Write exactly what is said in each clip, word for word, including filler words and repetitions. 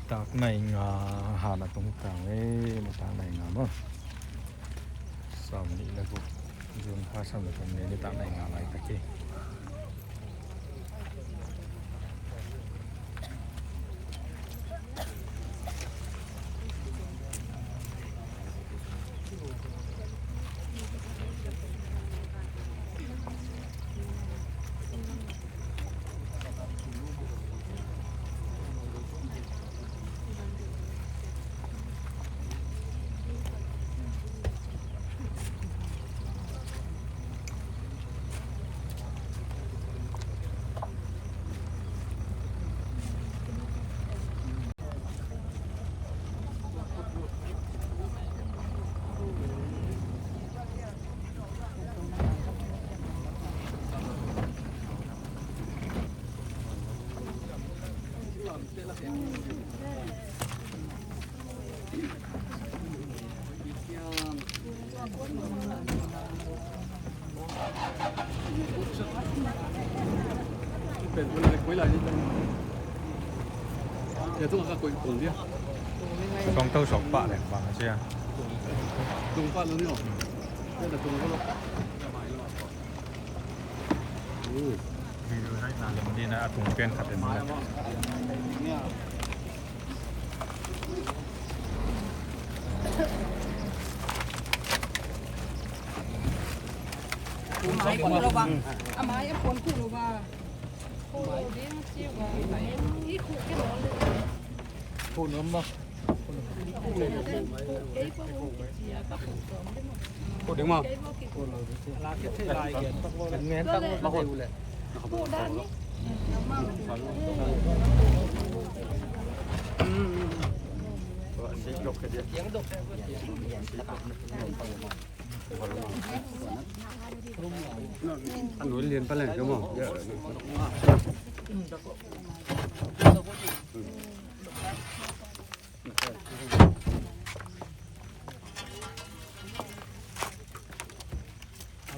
Nitak nai nga han a tung tang e, nitak nai nga maw. Sawm nih le guk, June kha sawm le thum ni, nitak nai nga laitak hi. Sawng to sawng pah leng bang a sia. Video hai na lem di na a tung pen khat en na.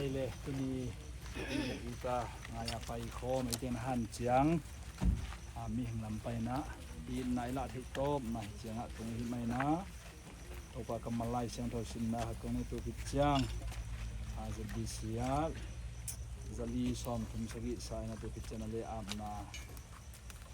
Ai le, tuni i ta ngai a pai khawm, i ten han ciang, a, mihing lam paina, i na i lah theih tawp, na hi ciangah tung i hih maina. Topa kammal Lai Siangtho simna khat kong nei tu khit ciang, a, Z B C ah, zali sawm thum sagih sa ina tu khit ciang a le apna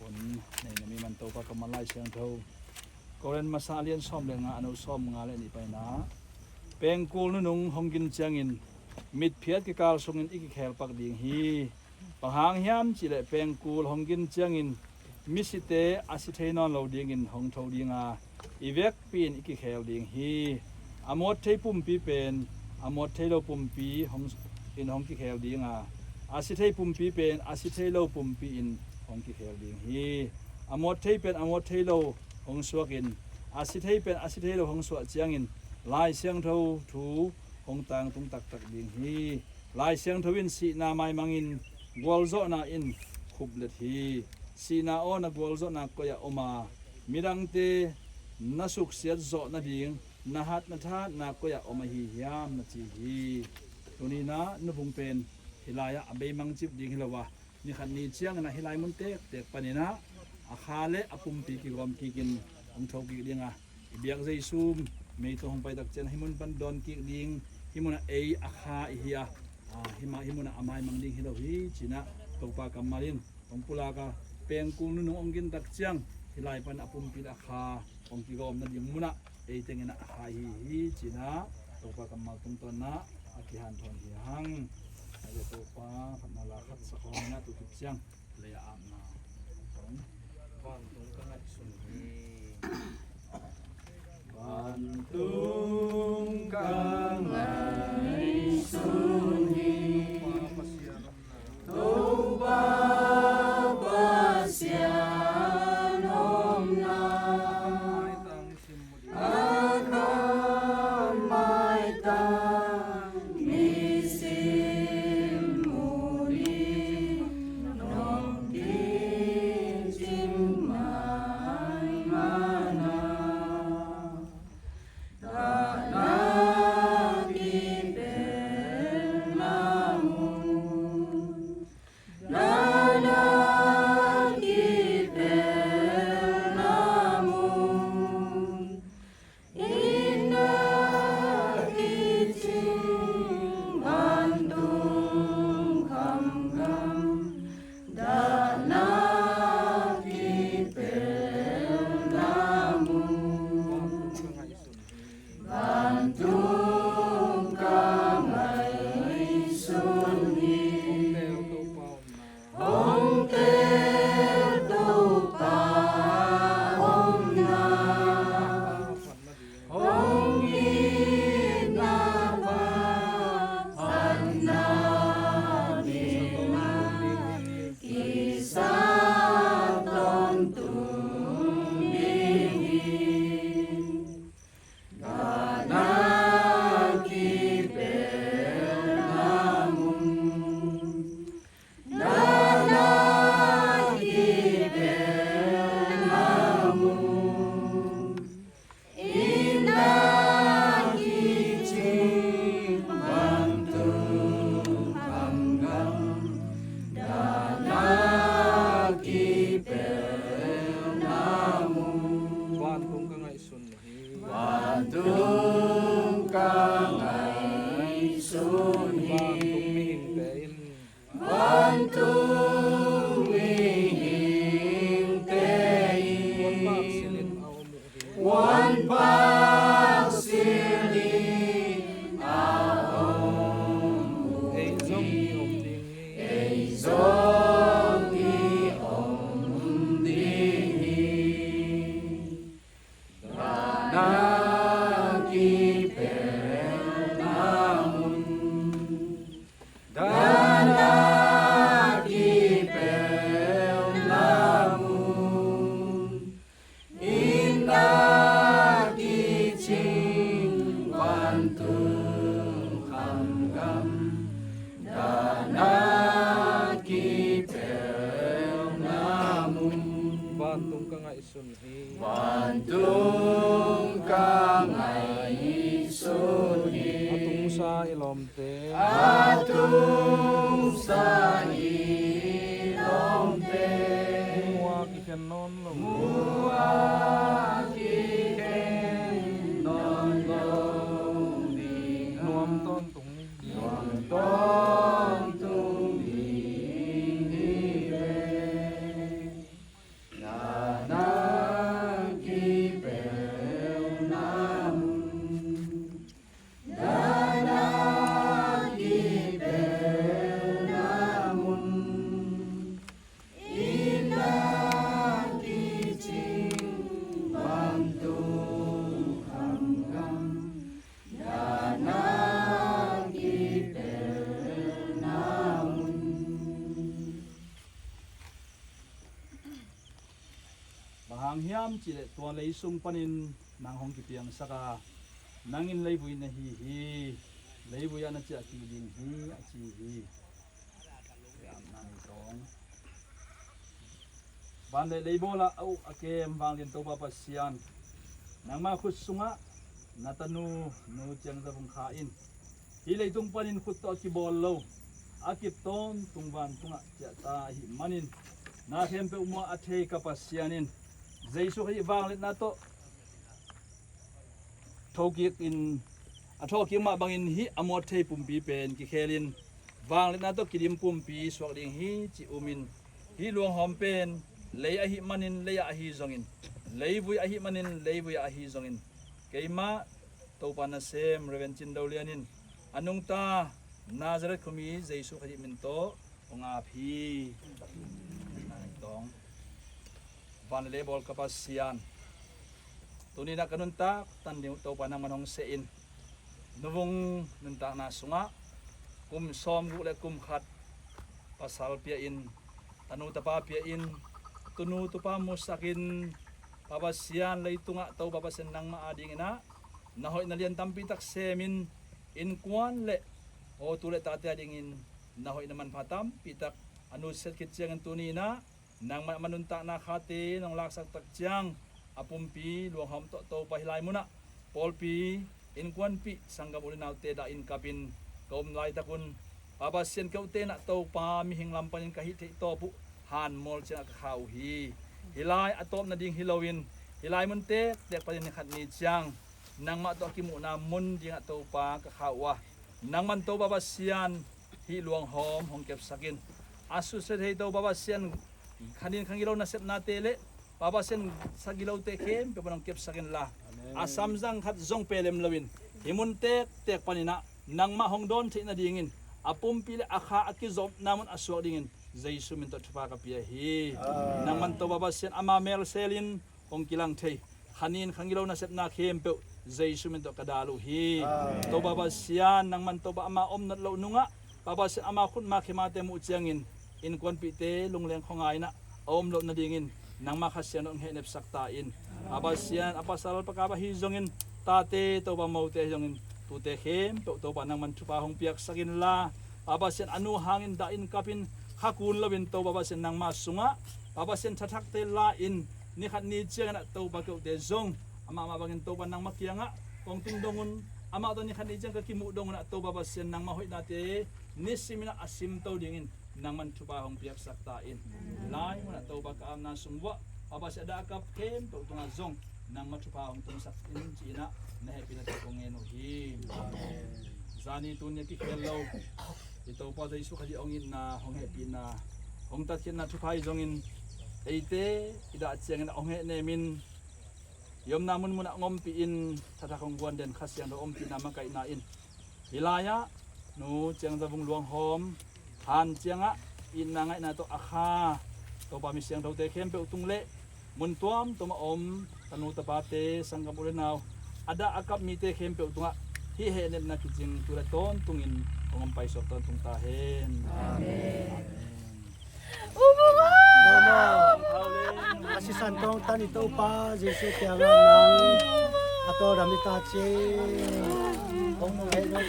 hun nei na mi man Topa kammal Lai Siangtho. Korin masa a lian sawm le nga a no sawm nga le nih paina. Pengkul nunung hong gin ciangin mitphiat kikal sungin i kikhel pak ding hi. Bang hang hiam cihleh pengkul hong gin ciangin misite a si thei nawn lo dingin hong tho dinga, i vekpi in i kikhel ding hi. A muat thei pumpi pen a muat thei lo pumpi hong, in hong kikhel dinga, a si thei pumpi pen a si thei lo pumpi in hong kikhel ding hi. A muat thei pen a muat thei lo hong suakin, a si thei pen a si thei lo hong suah ciangin Lai Siangtho thu hong tangtung taktak ding hi. Lai Siangtho in sihna maimangin gualzawhna in khuplet hi. Sihna aw, na gualzawhna koi-ah om a, midangte na suksiat zawh nading na hat na thatna koi-ah om ahi hiam, na ci hi. Tuninah nupung pen hih lai-ah a beimang cip ding hi lo a, nikhat ni ciangin ah hih lai mun tektek paninah a kha le a pumpi kigawm kikin hong tho kik dingah, i biak Jesu mei tawh hong pai tak ciang hih mun pan dawn kik ding, hih munah ei a kha i hi a, a, hih ma, hih munah a maimang ding hi lo hi, cinah Topa kammal in hong pulak a, pengkul nunung hong gin tak ciang hih lai pan a pumpi le a kha hong kigawm nading munah ei tengin a kha i hi hi, cinah Topa kammal tungtawnah a kihanthawn hi hang. Ahi le Topa phatna la khat sa khawm inah tu kip ciang lei a apna. Vantung ka ngaihsun hi. Vantung ka ngaihsun hi. Topa Pasian omna. A kha maitang nisim munin nong kicing maimana. Tahna Tung mihingte in puanpak silin a om uh hi. Puanpak silin a om uh hi. Ei zong i om ding hi. Ei zong i om ding hi. Dahna kipelna mun. Dahna kipelna mun. Inn ah kicing vantung khamgam. Dahna kipelna mun. Vantung ka ngaihsun hi. Vantung ka ngaihsun hi. A tungsa i lawmte. A tungsa i lawmte. Mu-a kikhen nawn lo. Mu-a kikhen nawn lo ding. Nuam tawntung ni. Nuam tawntung ding hi ve. Dahna kipelna mun. Dahna kipelna mun. Inn ah kicing vantung khamgam. Dahna kipelna mun. Bang hang hiam cih leh tua lei sung panin nang hong kipiangsak a, nang in leivui na hi hi, leivui ah na ciah kik ding hi, a ci hi. Van le lei bawl ah a uk a kem vanglian Topa Pasian, nangma khut sungah na tanu Nu Ciang Za Vung Kha in hih leitung panin khut tawh a kibawl lo, a kip tawntung vantungah ciahta ahih manin, na khempeuh muah a thei ka Pasian in Jesuh Khrih vangliatna tawh thokik in, a thawhkik mah bangin hih a muat thei pumpi pen kikhelin vangliatna tawh kidim pumpi suak ding hi ci umin, hih luanghawm pen lei ahih manin lei ah ahi zongin, leivui ahih manin leivui ah ahi zongin, keimah Topa nasem Reverend Cin Do Lian in a nungta Nazareth khuami Jesuh Khrih min tawh hong ap hi. Nai tawng. Van le lei bawl ka Pasian, tuni-in ah ka nuntak tan ding uh Topa nangman hong seh in. Nu Vung nuntakna sungah kum sawmguk le kum khat pasal pia in, tanu tapa pia in, tunu tupa musak in, Pa Pasian, leitungah Topa Pasian nangmah adingin ah na hoihna lian tampi tak semin, innkuan le aw tu le tate adingin na hoihna manpha tampi tak a nusiat khit ciangin, tuni-in ah nangmah nuntakna khate nong laksak tak ciang, a pumpi luanghawm tawh Topa hih lai munah pawlpi, innkuanpih, sanggam u le naute dahin kapin ka um laitakun, Pa Pasian, kote in ah Topa mihing lam panin ka hih theih tawp uh hanmawl ciangah ka kha uh hi. Hih lai a tawp nading hi loin, hih lai mun tektek panin ni khat ni ciang nangmah tawh a kimuhna mun dingah Topa ka kha uh a, nangman Topa Pasian hih luanghawm hong kepsak in. A susia thei Topa Pasian, khanin khangilo nasepnate le Pa Pasian, sagilote khempeuh pan hong kepsak inla, a samzang khat zong pelem loin hih mun tektek panin ah nangmah hong dawn theih nadingin, a pumpi le a kha a kizopna mun a suak dingin Jesuh min tawh thupha ka pia hi. Nangman Topa Pasian, ama mel selin hong kilang thei, khanin khangilo nasepna khempeuh Jesuh min tawh ka dal uh hi. Topa Pasian, nangman Topa ama om nat loh nungah, Pa Pasian, ama khutma khemate muh ciangin innkuanpihte lungleng khuangai in ah a om loh nadingin nangmah Kha Siangtho in hong hehnepsak ta in. Pa Pasian, a pasal pakap ahi zongin, tate Topa mote ahi zongin, tute khempeuh Topa nangman thupha hong piaksak inla, Pa Pasian, a nu hangin dahin kapin kha kun loin Topa Pasian nangmah sungah, Pa Pasian, thathakte la-in ni khat ni ciangin ah Topa kote zong amah mah bangin Topa nangmah kiangah kong tungdong un. Amah tawh ni khat ni ciang ka kimuh dong un ah Topa Pasian, nangmah hoihnate nisimin ah a simto dingin nangman thupha hong piaksak ta in. Lai munah Topa ka apna sung uah Pa Pasian, a dahkap khempeuh tungah zong nangmah thupha hong tungsak in ci-in ah na hehpihna thu kong ngen uh hi. Zani tuni a kikhel lo I Topa Jesuh Khazih hong itna, hong hehpihna, hong tatkhiatna thupha i zongin, eite i dah ciangin a hong hehnemin i omna munmunah hong ompihin, thathak hong guan den Kha Siangtho ompihna makaihna in, hih lai-ah Nu Ciang Za Vung luanghawm han ciangah itna ngaihna tawh a kha Topa mi siangthote khempeuh tung le mun tuamtuam a om tanu tapate, sanggam u le nau, a dah a kap mite khempeuh tungah hih hehnepna kicing tu le tawntungin hong om paisuak tawntung ta hen. Amen. A sisan tawng tan i Topa Jesuh kiangah nang a tawldam i ta cing. Hong heh lo.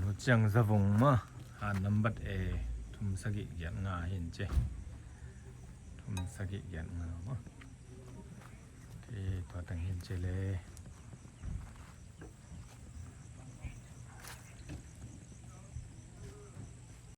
Nu Ciang Za Vung mah, han nambat e, thum sagih giat nga hin ci. Thum sagih giat nga mah. Tua teng hin ci le.